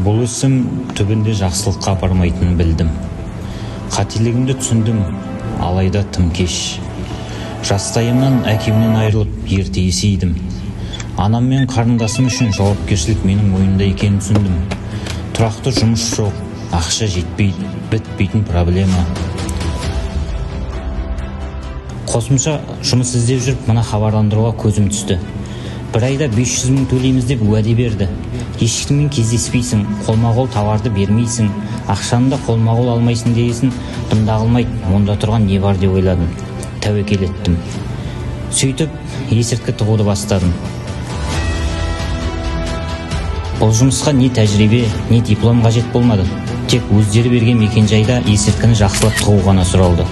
Бұл ісім түбінде жақсылыққа апармайтынын білдім. Қателігімді түсіндім, алайда тым кеш. Жастайымнан әкемнен айырылып, ерте есейдім. Анам мен қарындасым үшін жауапкершілік менің мойнымда екенін түсіндім. Тұрақты жұмыс жоқ, ақша жетпейді, бітпейтін проблема. Қосымша жұмыс іздеп жүріп, мына хабарландыруға көзім түсті. Бір айда 500 мың төлейміз деп уәде берді. Ешкіммен кездеспейсің, қолма-қол товарды бермейсің, ақшаны да қолма-қол алмайсың дегесін дымда қылмайды, онда тұрған не бар деп ойладым. Тәуекел еттім. Сөйтіп, есірткі тығуды бастадым. Бұл жұмысқа не тәжірибе, не диплом қажет болмады. Тек өздері берген мекенжайда есірткіні жақсылап тығу ғана сұралды.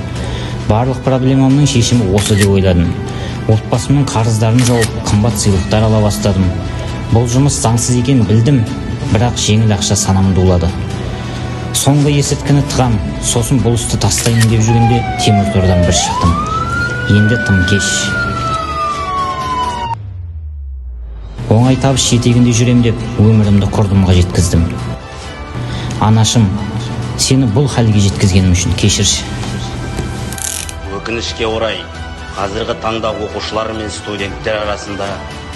Барлық проблемамның шешімі осы деп ойладым. Отбасымның қарыздарын жауып, қымбат сыйлықтар ала бастадым. Бұл жұмыс заңсыз екенін білдім, бірақ жеңіл ақша санамды улады. Соңғы есірткіні тығам, сосын бұл істі тастаймын деп жүргенде темір тордан бір шықтым. Енді тым кеш. Оңай табыс жетегінде жүрем деп өмірімді құрдымға жеткіздім. Анашым, сені бұл халге жеткізгенім үшін кешірші. Өкінішке орай, қазіргі таңда оқушылар мен студенттер арасында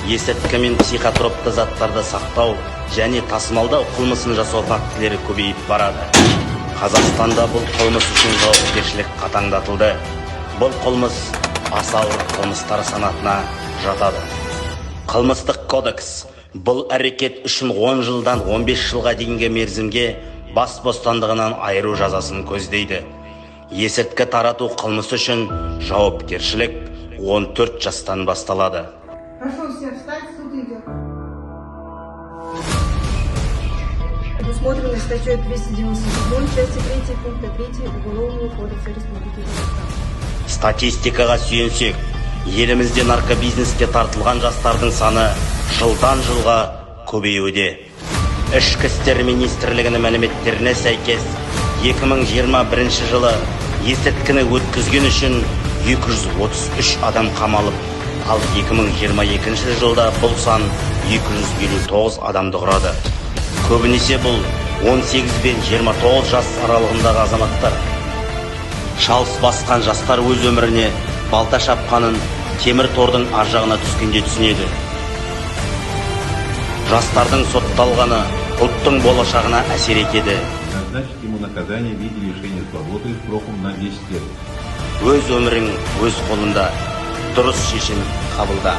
есірткі мен психотропты заттарды сақтау және тасымалдау қылмысын жасау фактілері көбейіп барады. Қазақстанда бұл қылмыс үшін жауапкершілік қатаңдатылды. Бұл қылмыс аса ауыр қылмыстар санатына жатады. Қылмыстық кодекс бұл әрекет үшін 10 жылдан 15 жылға дейінгі мерзімге бас бостандығынан айыру жазасын көздейді. Есірткі тарату қылмысы үшін жауапкершілік 14 жастан басталады. Прошу всех встать, суд идет. Предусмотренной статьей 297 части 3 пункта 3 Уголовного кодекса Республики Казахстан. Статистикаға сүйенсек, елімізде наркобизнеске тартылған жастардың саны жылдан жылға көбеюде. Ішкі істер министрлігінің мәліметтеріне сәйкес, 2021 жылы есірткіні өткізген үшін 233 адам қамалып, ал 2022 жылда бұл сан 259 адамды құрады. Көбінесе бұл 18 бен 29 жас аралығындағы азаматтар. Шалыс басқан жастар өз өміріне балта шапқанын темір тордың ар жағына түскенде түсінеді. Жастардың сотталғаны ұлттың болашағына әсер етеді. Назначить ему наказание в виде лишения свободы сроком на 10 лет. Өз өмірің өз қолында. Дұрыс шешім қабылда.